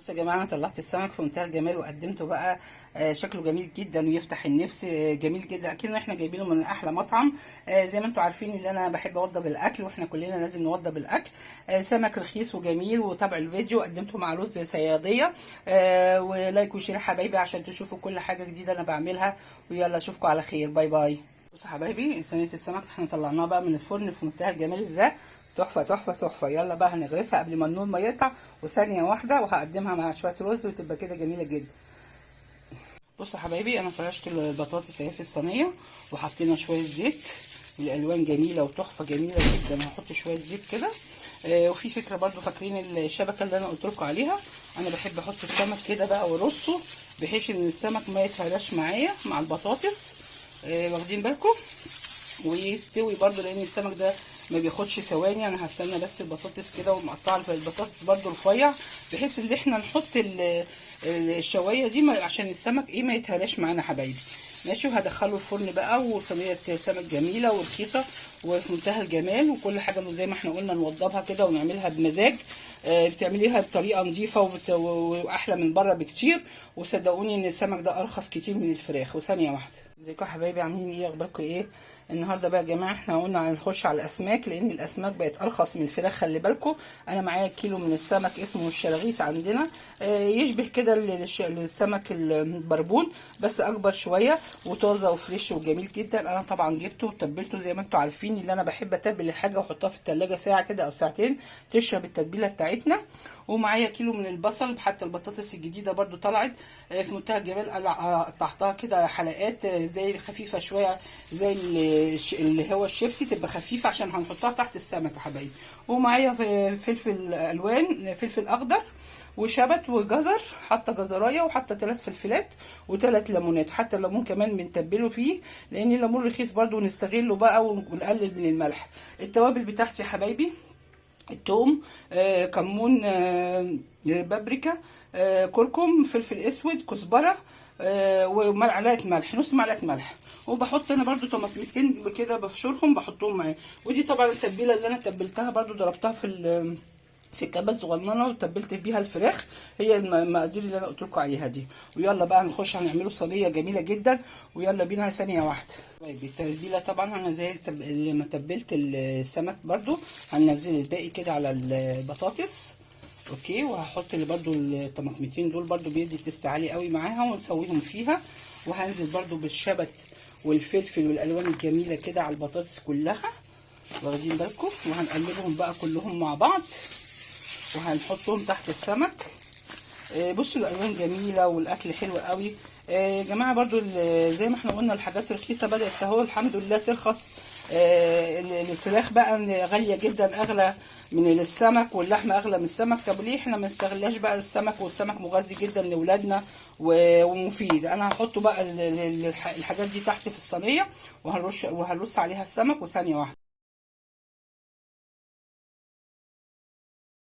بصوا يا جماعة، انا طلعت السمك في منتهى الجمال وقدمته بقى. شكله جميل جدا ويفتح النفس، جميل جدا، اكيد احنا جايبينه من احلى مطعم. زي ما انتم عارفين ان انا بحب اوضب الاكل، واحنا كلنا لازم نوضب الاكل. سمك رخيص وجميل، وتابعوا الفيديو. قدمته مع رز صياديه. و like و share حبايبي عشان تشوفوا كل حاجة جديدة انا بعملها. ويلا اشوفكم على خير، bye bye. بصوا حبايبي، صينية السمك احنا طلعناها بقى من الفرن في منتهى الجمال. ازاي تحفة تحفة تحفة. يلا بقى هنغرفها قبل ما النور ما يقطع، وثانيه واحدة وهقدمها مع شوية رز وتبقى كده جميلة جدا. بصوا حبايبي، انا فرشت البطاطس اهي في الصينية وحطينا شوية زيت، الالوان جميلة وتحفه جميلة جدا. هحط شوية زيت كده. وفي فكرة برضو، فاكرين الشبكة اللي انا قلت لكم عليها؟ انا بحب احط السمك كده بقى وارصه بحيث ان السمك ما يتهراش معايا مع البطاطس. واخدين بالكم؟ ويستوي برضو، لان السمك ده ما بياخدش ثواني. انا هستنى بس البطاطس كده، ومقطعه البطاطس برضو رفيع بحيث ان احنا نحط الشوايه دي عشان السمك ايه ما يتهراش معانا حبايبي. ماشي، وهدخله الفرن بقى. وصينيه سمك جميلة ورخيصه وفي منتهى الجمال، وكل حاجة زي ما احنا قلنا نوضبها كده ونعملها بمزاج. بتعمليها بطريقة نظيفة واحلى من بره بكتير. وصدقوني ان السمك ده ارخص كتير من الفراخ. وثانيه واحدة، ازيكم يا حبايبي؟ عاملين ايه؟ اخباركم ايه؟ النهارده بقى يا جماعة احنا قلنا هنخش على الاسماك، لان الاسماك بقت ارخص من الفراخ. خلي بالكم، انا معايا كيلو من السمك اسمه الشراغيث عندنا، يشبه كده للسمك البربون بس اكبر شوية، وطازه و fresh وجميل جدا. انا طبعا جبته وتبلته زي ما انتم عارفين، اللي انا بحب اتبل الحاجة واحطها في التلاجة ساعة كده او ساعتين تشرب التتبيله بتاعتنا. ومعايا كيلو من البصل، حتى البطاطس الجديدة برضو طلعت في منتهى الجمال. قطعتها كده حلقات، زي خفيفة شوية، زي اللي هو الشيبسي، تبقى خفيفة عشان هنحطها تحت السمك يا حبايبي. ومعايا فلفل الوان، فلفل اخضر وشبت وجزر، حاطه جزرايه وحاطه 3 فلفلات وثلاث ليمونات. حتى الليمون كمان بنتبله فيه، لان الليمون رخيص برضو ونستغله بقى ونقلل من الملح. التوابل بتاعتي يا حبايبي: التوم، كمون، بابريكا، كركم، فلفل اسود، كزبره، ومعلقة ملح، نص معلقه ملح. وبحط انا برضو طماطمتين كده بفشرهم بحطهم معاه. ودي طبعا التتبيله اللي انا تبلتها برضو، ضربتها في الكبه الصغننه وتبلت بيها الفراخ، هي المقادير اللي انا قلت لكم عليها دي. ويلا بقى نخش هنعمله صينية جميلة جدا، ويلا بينا ثانية واحدة. طيب التتبيله طبعا انا زي لما تبلت السمك برضو هننزل الباقي كده على البطاطس. okay، وهحط اللي برضو الطماطمتين دول برضو بيدي taste عالي قوي معاها، ونسويهم فيها. وهنزل برضو بالشبت والفلفل والالوان الجميلة كده على البطاطس كلها، واخدين بالكم؟ وهنقلبهم بقى كلهم مع بعض وهنحطهم تحت السمك. بصوا الالوان جميلة والاكل حلو قوي. يا جماعة برضو زي ما احنا قلنا الحاجات الرخيصة بدات اهو الحمد لله ترخص. الفراخ بقى غالية جدا، اغلى من السمك، واللحمة اغلى من السمك. طب ليه احنا ما نستغلاش بقى السمك؟ والسمك مغذي جدا لاولادنا ومفيد. انا هحطه بقى الحاجات دي تحت في الصينية، وهنرش وهنرص عليها السمك. وثانيه واحدة.